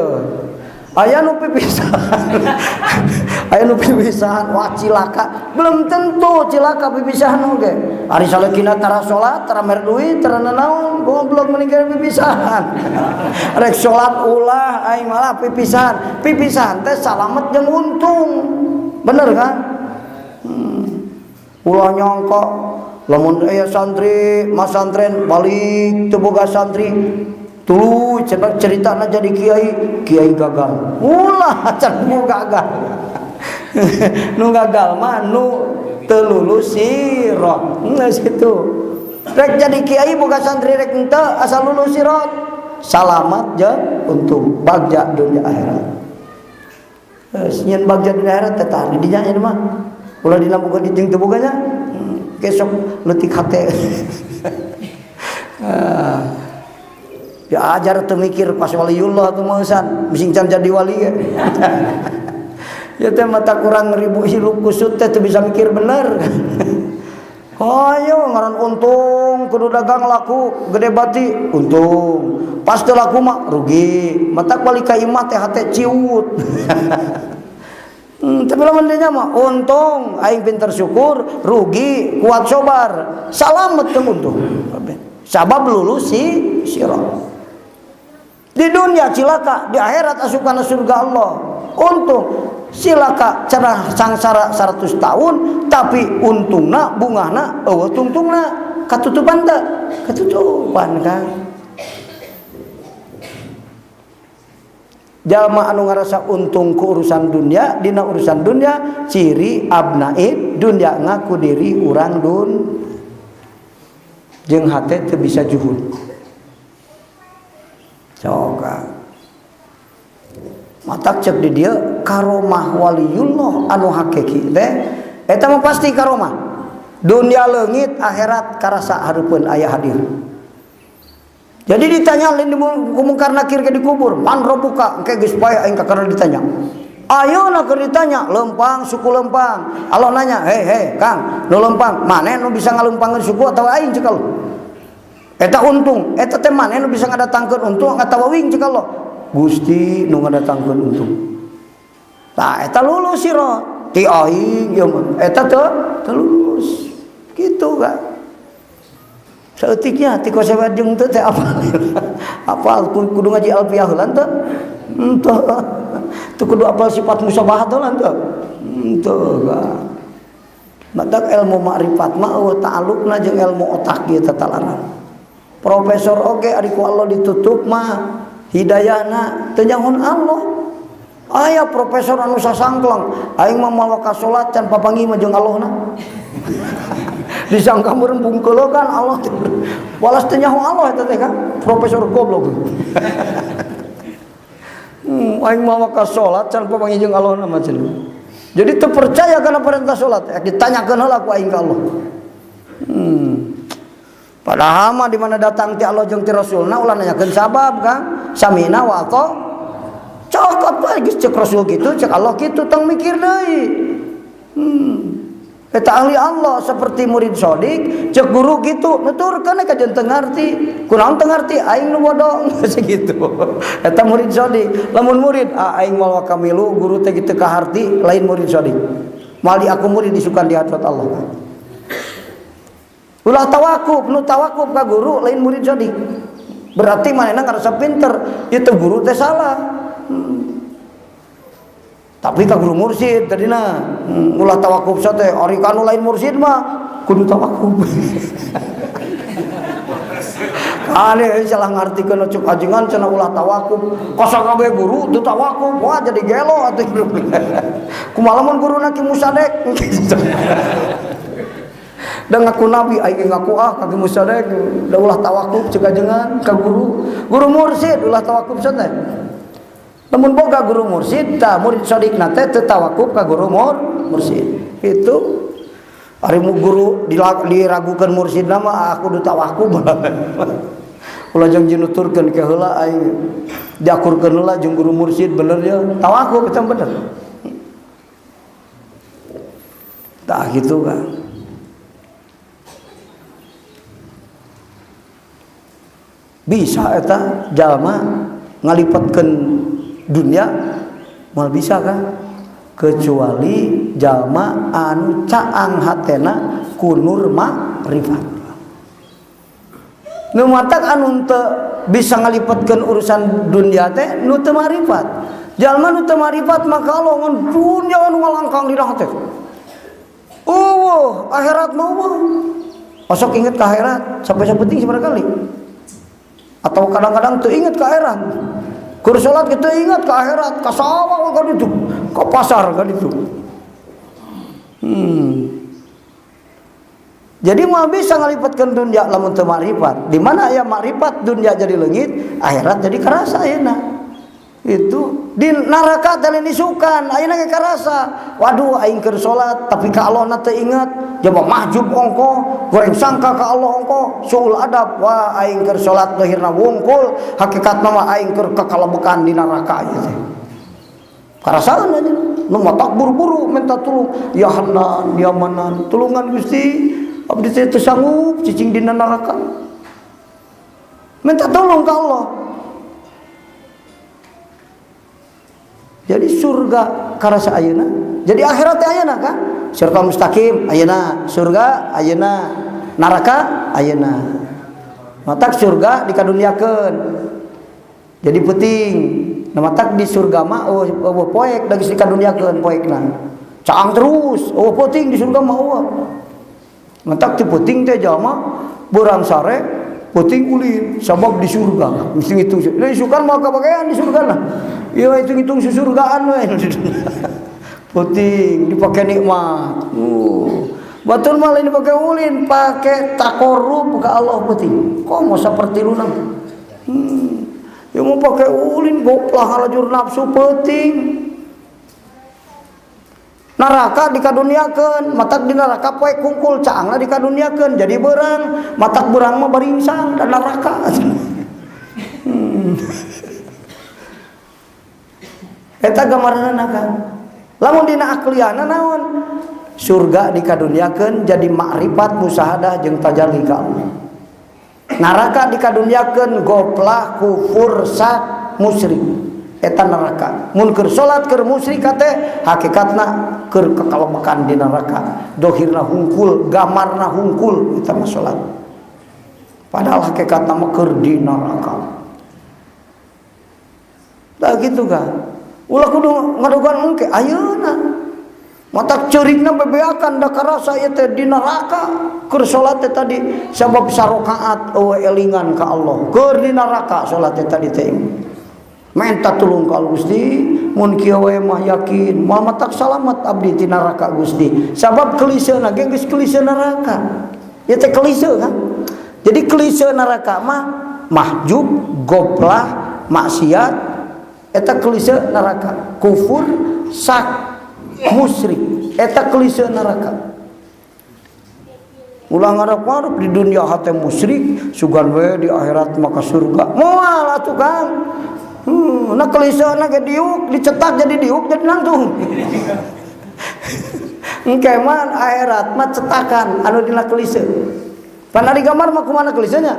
Aya nu pipisahan. Aya nu pipisahan, wah cilaka. Belum tentu cilaka pipisahan oge. Ari salakina tara salat, tara mere duit, tara nanaon, goblok mending pipisahan. Rek salat ulah aing malah pipisahan. Pipisahan teh salamet jeung untung. Bener kan? Ulah nyangka lamun aya santri, masantren balik teu boga santri. Tuluy cenah ceritana jadi kiai, kiai gagal. Ulah can nu gagal. Nu gagal mah nu teu lulus sirot. Geus kitu. Rek jadi kiai boga santri rek henteu asal lulus sirot. Salamat jeung untung bagja dunia akhirat. Geus nyeun bagja dunia akhirat teh tah di dinya nya mah. Ulah dina boga di jeung teu boganya. Besok leutik hate. Ya ajar teu mikir pas waliullah tuh mausan bising can jadi wali ge. Ya teh mata kurang ribu hirup kusut teh teu bisa mikir bener. Ayo ngaran untung kudu dagang laku gede bati untung. Pas teu laku mah rugi. Mata balik ka imah teh hate ciut. Tapi lamun dinya mah untung aing pinter syukur, rugi kuat sobar, salamet teu untung. Sabab lulus si sirot. Di dunia cilaka, di akhirat asup kana surga Allah. Untung cilaka cara sangsara 100 tahun, tapi untungna bungahna eueuh tungtungna katutupan teu? Katutupan kan. Jalma anu ngarasa untung ku urusan dunia, dina urusan dunia ciri abnaid dunia ngaku diri urang dun jeung hate teu bisa juhud. Coba matak cek di dia karomah waliullah anu hakiki teh eta mah pasti karomah dunia leungit akhirat karasa hareupeun aya hadir. Jadi ditanya lain ku mungkar nakir ke dikubur man robuka engke geus pae aing kakara ditanya. Ayeuna keur ditanya lempang suku lempang. Allah nanya, "Hei hei Kang, nu lempang maneh nu bisa ngalempangkeun suku atawa aing cek Allah?" Eta untung, eta teh maneh nu bisa ngadatangkeun untung atawa wing cek Allah. Gusti nu ngadatangkeun untung. Tah eta lulus sirot. Ti aing ieu mah eta teu lulus. Kitu kan. Saeutiknya ti kosewat jeung teu teh apal. Apal kudu ngaji alfiah heula teu? Henteu. Teu kudu apal sifat musyabahat heula teu? Henteu kan. Matak ilmu makrifat mah eueuh ta'alluqna jeung ilmu otak ieu tatalarang. Profesor oge ari ku Allah ditutup mah hidayahna teu nyahoan Allah. Aya profesor anu sasangkleng, aing mah moal ka salat can papanggih mah jeung Allahna. Disangka meureun bungkeulegan Allah teh. Walas teu nyaho Allah eta teh kan, profesor goblok. Aing mah ka salat can papanggih jeung Allahna mah cenah. Jadi teu percaya kana perintah salat, ditanyakeun heula ku aing ka Allah. Padahal mah di mana datang ti Allah jeung ti Rasulna ulah nanyakeun sabab Kang. Samina wa ata'na. Cokot bae geus cek Rasul kitu, cek Allah kitu tong mikir deui. Eta ahli Allah seperti murid sodik, cek guru gitu, nuturkeun ka jeung teu ngarti. Kunaon teu ngarti aing nu bodoh segitu. Eta murid sodik. Lamun murid aing moal kamilu guru teh kitu kaharti lain murid sodik. Moal diaku murid disukan di hadrat Allah. Ulah tawakuf, nu tawakuf ka guru lain murid sodik. Berarti manehna ngarasa pinter, itu guru teh salah. Tapi ka guru mursid tadina ulah tawakuf sate ari kanu lain mursid mah kudu tawakuf. Ane salah ngartikeun cuk ajengan cenah ulah tawakuf. Kosong kabeh guru teu tawakuf, wah jadi gelo atuh. Kumaha lamun guruna Ki Musadek. Da ngaku nabi aing ngaku ah ka Ki Musadek da ulah tawakuf cuk ajengan ka guru. Guru mursid ulah tawakuf sate. Lamun boga guru mursid tah murid sodikna teh teu tawakuf ka guru mursid. Itu ari mu guru diragukeun mursidna mah aku kudu tawakuf. Ulah jeung jinuturkeun ke heula aing diakurkeun heula jeung guru mursid bener ya tawakuf eta bener. Tah kitu kan. Bisa eta jalma ngalipatkeun dunia moal bisa kan kecuali jalma anu caang hatena ku nur makrifat. Nu matak anu teu bisa ngalipatkeun urusan dunia teh nu teu marifat. Jalma nu teu marifat maka Allah ngan dunia anu ngalangkang dina hate. Eueuh akhirat mah eueuh. Osok inget ka akhirat sampai sapenting sabaraha kali. Atau kadang-kadang teu inget ka akhirat. Kur salat kita ingat ke akhirat, ke sawah kan itu, ke pasar kan itu. Jadi mau bisa ngalipatkeun dunia lamun teu makrifat. Di mana aya makrifat dunia jadi leungit, akhirat jadi kerasa ayeuna. Itu di neraka teh lain isukan, ayeuna ge karasa. Waduh aing keur salat tapi ka Allah na teu ingat, jaba mahjub ongko, goreng sangka ka Allah ongko, suul adab. Wah aing keur salat lahirna wungkul, hakikatna mah aing keur kakalebekan di neraka ieu teh. Karasaan aja, nu matak buru-buru minta tulung, ya Hanan, ya Manan, tulungan Gusti, abdi teh teu sanggup cicing dina neraka. Minta tolong ka Allah. Jadi surga karasa ayeuna, jadi akhirat teh ayeuna kan? Siratal mustaqim ayeuna, surga ayeuna, neraka ayeuna. Matak surga dikaduniakeun. Jadi penting. Nah, matak di surga mah eueuh poek da geus dikaduniakeun poekna. Caang terus, eueuh penting di surga mah eueuh. Matak ti penting teh jalma beurang sare penting ulin sabab di surga. Mesti ngitung. Lain sukan mah kabagean di surga lah. Ieu hitung-hitung susurgaan we. Penting dipake nikmat. Batur mah lain dipake ulin, pake takorub ka Allah penting. Kok mau seperti lunang? Ya mau pakai ulin goplah halajur nafsu penting. Neraka dikaduniakeun, matak di neraka poe kungkul caangna dikaduniakeun jadi beurang, matak beurang mah baringsang dan neraka. Eta gambaranna kan. Lamun dina akliana naon? Surga dikaduniakeun jadi makrifat musahadah jeung tajalli ka Allah. Neraka dikaduniakeun goplah kufur sak musyrik. Eta neraka. Mun keur salat keur musyrik teh hakikatna keur kekalebekan di neraka. Dohirna hungkul, gamarna hungkul eta mah salat. Padahal hakikatna mah keur di neraka. Tah kitu kan. Ulah kudu ngadugan engke ayeuna. Matak ceurikna bebeakan da karasa ieu teh di neraka keur salat teh tadi sabab sarokaat eueuh elingan ka Allah. Keur di neraka salat teh tadi teh. Minta tulung ka Allah Gusti, mun kieu we mah yakin moal matak salamat abdi ti neraka Gusti. Sabab keliseuna ge geus kelise neraka. Ieu teh kelise kan. Jadi kelise neraka mah mahjub, goplah, maksiat eta kelise neraka, kufur, sak. Musyrik. Eta klise neraka. Ulah ngarep-ngarep di dunia hate musyrik, sugan we di akhirat maka surga. Moal atuh Kang. Nah klisena ge diuk, dicetak jadi diuk jadi nangtung. Engke mah akhirat mah cetakan anu dina klise. Pan ari gambar mah kumaha klisenya?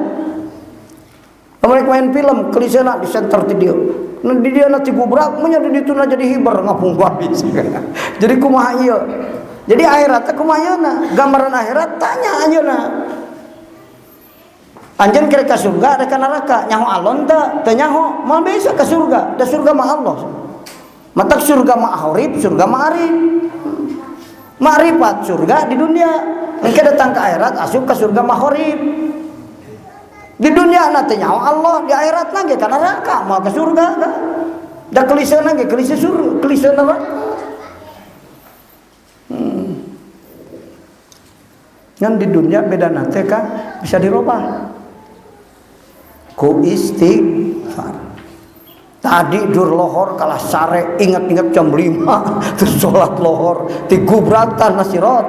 Mereka main film klisena di center ti dieu. Nah, di dieu na tigubrak mah di ditu na jadi hiber ngapung habis. Jadi kumaha ieu? Jadi akhirat teh kumaha ayeuna? Gambaran akhirat tanya anjeunna. Anjeun kerek ka surga rek ka neraka, nyaho alon teu? Teu nyaho, moal bisa ka surga. Da surga mah Allah. Matak surga mah ahrib, surga mah arif. Ma'rifat surga di dunia. Engke datang ke akhirat asup ka surga mahorib. Di dunia na teu nyaho Allah, di akhirat na ge ka neraka, moal ka surga ka. Da klisena ge klise surga, klise neraka. Ngan di dunia beda nate kan bisa dirubah ku istighfar. Tadi dur lohor kalah sare ingat-ingat jam 5 terus sholat lohor tigubratan nasirot.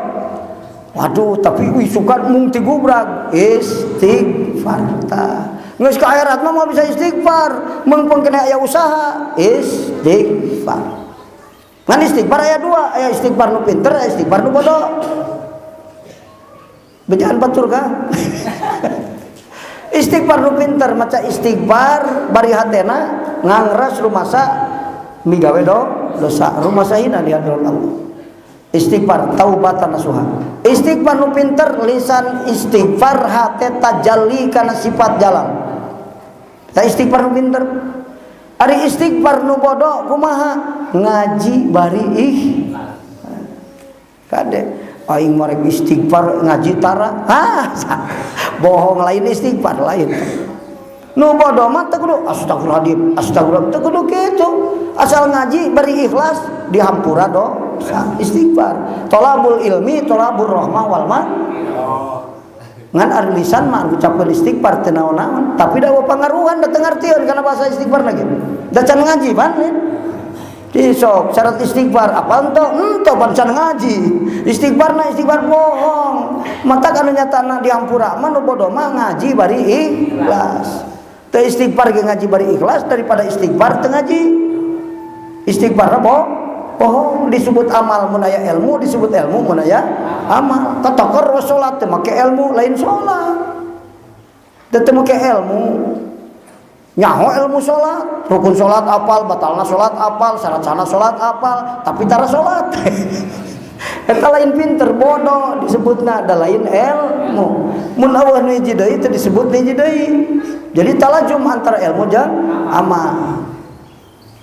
Waduh, tapi isukan mung tigubrak istighfar ta. Geus ka akhirat mah moal bisa istighfar, meungpeung kena aya usaha istighfar. Ngan istighfar aya dua, aya istighfar nu pinter, aya istighfar nu bodoh. Bejaan batur ka? Istighfar nu pinter maca istighfar bari hatena ngangras rumasa migawe dosa, rumasa hina di hadapan Allah. Istighfar taubatan nasuha. Istighfar nu pinter lisan istighfar hate tajalli kana sifat jalan. Ta istighfar nu pinter. Ari istighfar nu bodoh kumaha? Ngaji bari ih. Kade aing marek istighfar ngaji tara. Ah, bohong lain istighfar lain. Nu bodoh mah teu kudu astagfirullahaladzim, astagfirullah teu kudu kitu. Asal ngaji bari ikhlas dihampura dosa istighfar. Tolabul ilmi tolabur rahmah wal ma. Ngan ari lisan mah ngucapkeun istighfar teu naon-naon, tapi da pangaruhan da teu ngartieun kana bahasa istighfar lagi. Da can ngaji pan lain. Di sok syarat istighfar apa ento? Ento pan can ngaji. Istighfar na istighfar bohong. Mata anu nyatana dihampura mah nu bodoh mah ngaji bari ikhlas. Teu istighfar ge ngaji bari ikhlas daripada istighfar teu ngaji. Istighfar bohong disebut amal mun aya ilmu, disebut ilmu mun aya amal. Katokor salat teu make ilmu lain salat. Teu make ilmu. Nyaho ilmu salat, rukun salat apal, batalna salat apal, syarat sana salat apal, tapi tara salat. Eta lain pinter bodoh disebutna da lain ilmu. Mun eueuh nu hiji deui teu disebut hiji deui. Jadi talajum antara ilmu jeung amal.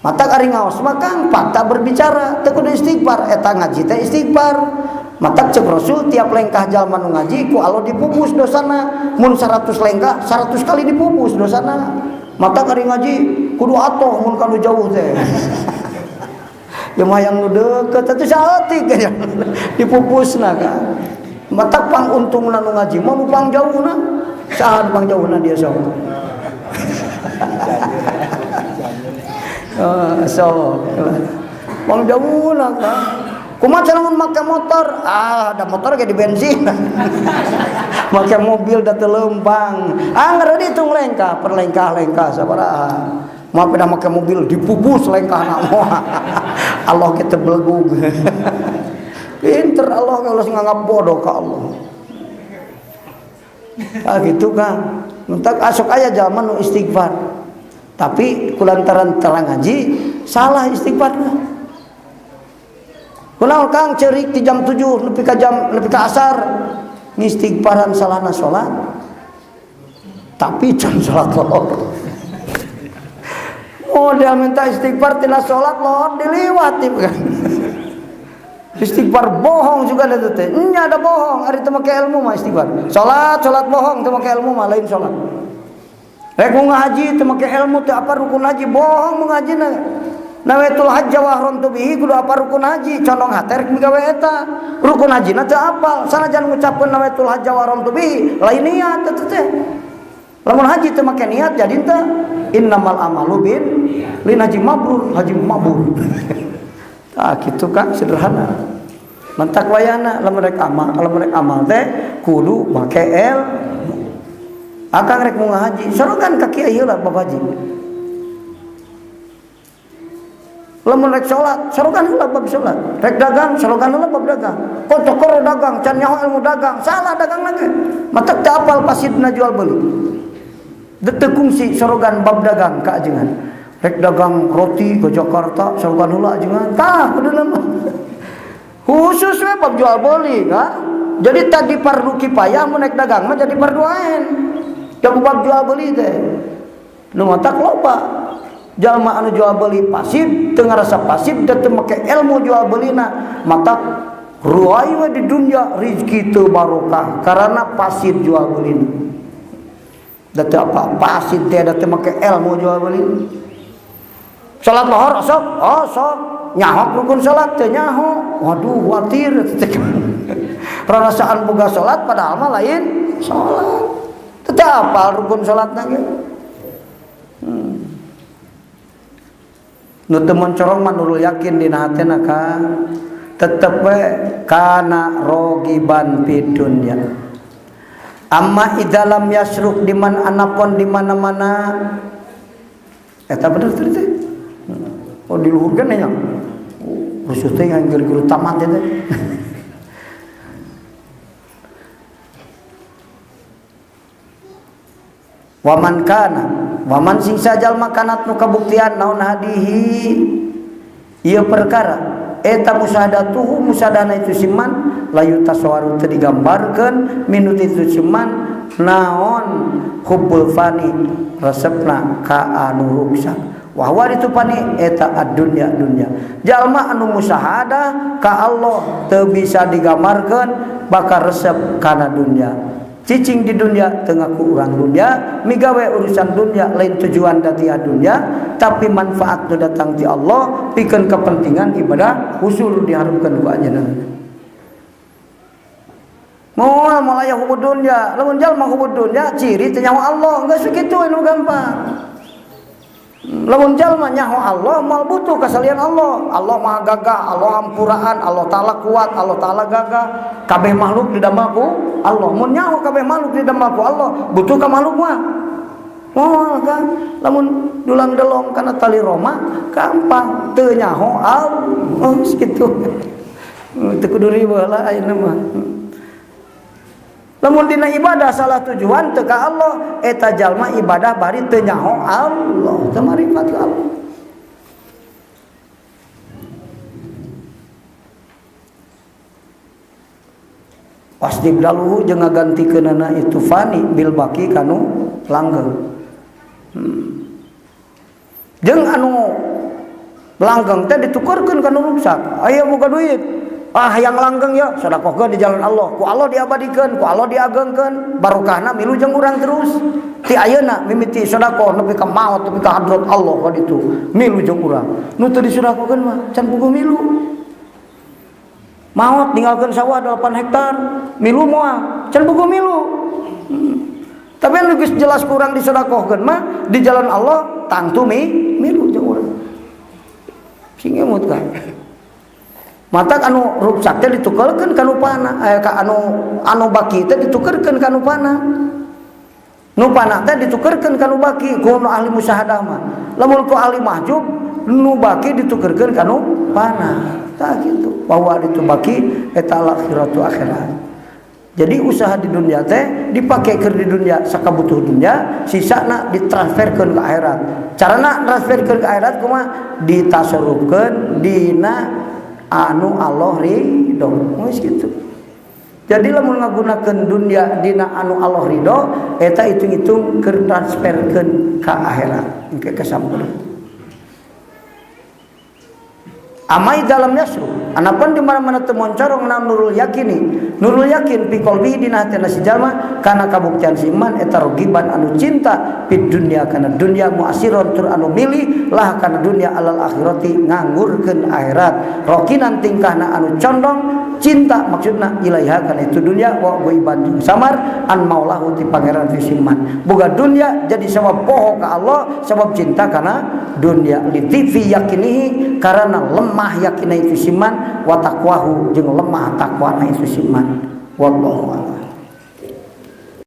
Mata ari ngaos mah Kang fakta berbicara teu kudu istighfar, eta ngaji teh istighfar. Mata cek Rasul tiap lengkah jalma nu ngaji ku Allah dipupus dosana. Mun 100 lengkah 100 kali dipupus dosana. Mata ari ngaji kudu atoh mun kanu jauh teh. Ya mah yang nu deukeut atuh saeutik dipupusna kan. Mata pang untungna nu ngaji mah nu pang jauhna. Saha nu pang jauhna dia sok. So, pang jauhna kan. Kumaha cara mun make motor? Ah, ada motor ge di bensin. Make mobil da teu leumpang. Ah, ngareuh ditung lengkah, perlengkah-lengkah sabaraha. Moal pindah make mobil dipupus lengkahna moal. Allah kita belegug. Pinter Allah kalau nganggap bodoh ka Allah. Ah gitu kan. Entak asok aya jalma nu istighfar. Tapi kulantaran terang ngaji salah istighfarna. Kunaon Kang ceurik di jam 7 nepi ka jam nepi ka asar ngistighfaran salahna salat. Tapi jam salat lohor. Model minta istighfar tina salat lohor diliwati kan. Istighfar bohong juga ada teh. Nya ada bohong, ari teu make ilmu mah istighfar. Salat salat bohong teu make ilmu mah lain salat. Rek mau ngaji teu make ilmu teu apa rukun haji bohong mau ngajina. Nawaitul hajja wa ahramtu bihi kudu apa rukun haji condong hate rek migawe eta. Rukun hajina teu apal, sanajan ngucapkeun nawaitul hajja wa ahramtu bihi lain niat teh teh. Lamun haji teu make niat jadi teu innamal amalu bin lin haji mabrur, haji mabur. Tah kitu Kang sederhana. Mentak wayana lamun rek amal teh kudu make ilmu. Akang rek mau ngahaji, sorogan ka kiai heula bab haji. Lamun rek salat, sorogan heula bab salat. Rek dagang, sorogan heula bab dagang. Kocokor dagang, can nyaho ilmu dagang, salah dagang lagi. Matak teu apal pasidna jual beli. Teu kungsi sorogan bab dagang ka ajengan. Rek dagang roti ke Jakarta, sorogan heula ajengan. Tah kuduna mah. Khusus we bab jual beli, ka. Jadi tadi fardu kifayah mun rek dagang mah jadi fardu ain. Da bab jual beli teh. Nu matak loba. Jalma anu jual beli pasif, teu ngarasa pasif da teu make ilmu jual belina, matak ruai we di dunia rezeki teu barokah karena pasif jual belina. Da teu apa pasif teh da teu make ilmu jual beli. Salat lohor osok, osok nyahok rukun salat teu nyaho. Waduh khawatir. Rarasaan boga salat padahal mah lain salat. Teu apal rukun salatna ge. Nu teu mencorong mah nurul yakin dina hatena ka tetep we kana rogiban fid dunya. Amma idalam yasruk di man anapon di mana-mana. Eta bener teh teh. Oh diluhurkeun nya. Khusus teh ngan guru tamat teh. Waman kana waman sing sajal makanat nu kabuktian naon hadihi ieu perkara eta musyahadatuhu musyahadana itu siman layu tasawwaru teu digambarkeun minut itu siman naon hubbul fani resepna ka anu ruksak wa huwa itu fani eta ad-dunya dunya jalma anu musyahadah ka Allah teu bisa digambarkeun bakal resep kana dunya. Cicing di dunia teu ngaku urang dunia, migawe urusan dunia lain tujuan dati dunia, tapi manfaat nu datang ti Allah pikeun kepentingan ibadah usul diharapkeun ku anjeunna. Moal moal aya hubud dunya, lamun jalma hubud dunya ciri teu nyaho Allah, geus kitu nu gampang. Lamun jalma nyaho Allah moal butuh kasalian Allah. Allah maha gagah, Allah hampuraan, Allah taala kuat, Allah taala gagah. Kabeh makhluk didamel ku Allah. Mun nyaho kabeh makhluk didamel ku Allah, butuh ka makhluk mah. Moal kan lamun dulang delong kana tali Roma gampang teu nyaho Allah kitu. Teu kudu riweuh lah ayeuna mah. Lamun dina ibadah salah tujuan teu ka Allah, eta jalma ibadah bari teu nyaho Allah, teu marifat ka Allah. Pasti daluhu jeung ngagantikeunana itu fani bil baki kanu langgeng. Jeung anu langgeng teh ditukerkeun kanu ruksak. Aya boga duit. Ah yang langgeng ya sedekahkeun di jalan Allah, ku Allah diabadikeun, ku Allah diagengkeun, barokahna milu jeung urang terus. Ti ayeuna mimiti sedekah nepi ka maot nepi ka hadrat Allah ka ditu, milu jeung urang. Nu teu disedekahkeun mah can puguh milu. Maot ninggalkeun sawah 8 hektar, milu moal, can puguh milu. Tapi anu geus jelas kurang disedekahkeun mah di jalan Allah tangtu milu jeung urang. Sing emut kan. Matak anu ruksak teh ditukerkeun ka nu pana, ka anu baki teh ditukerkeun ka nu pana. Nu pana teh ditukerkeun ka nu baki ku nu ahli musyahadah mah. Lamun ku ahli mahjub nu baki ditukerkeun ka nu pana. Tah kitu. Bahwa itu baki eta akhiratu akhirat. Jadi usaha di dunia teh dipake keur di dunia sakabutuh dunia, sisana ditransferkeun ka akhirat. Carana transferkeun ka akhirat kumaha? Ditasarufkeun dina anu Allah ridho. Geus kitu. Jadi lamun ngagunakeun dunia dina anu Allah ridho, eta hitung-hitung keur transferkeun ka akhirat. Engke kasampurna. Amai dalam yasru, anapan di mana-mana teu moncorong na nurul yakini. Nurul yakin pi qalbi dina hatena si jalma kana kabuktian si iman eta rogiban anu cinta pid dunya kana dunya muasiron tur anu milih lah kana dunya alal akhirati nganggurkeun akhirat. Rokinan tingkahna anu condong cinta maksudna ilaiha kana itu dunya wa goiban jeung samar an maulahu ti pangeran fi iman. Boga dunya jadi sabab poho ka Allah, sabab cinta kana dunya litifi yakinihi karena lemah Lemah yakinna itu si man, wa taqwahu, jeung lemah takwana itu si man. Wallahu a'lam.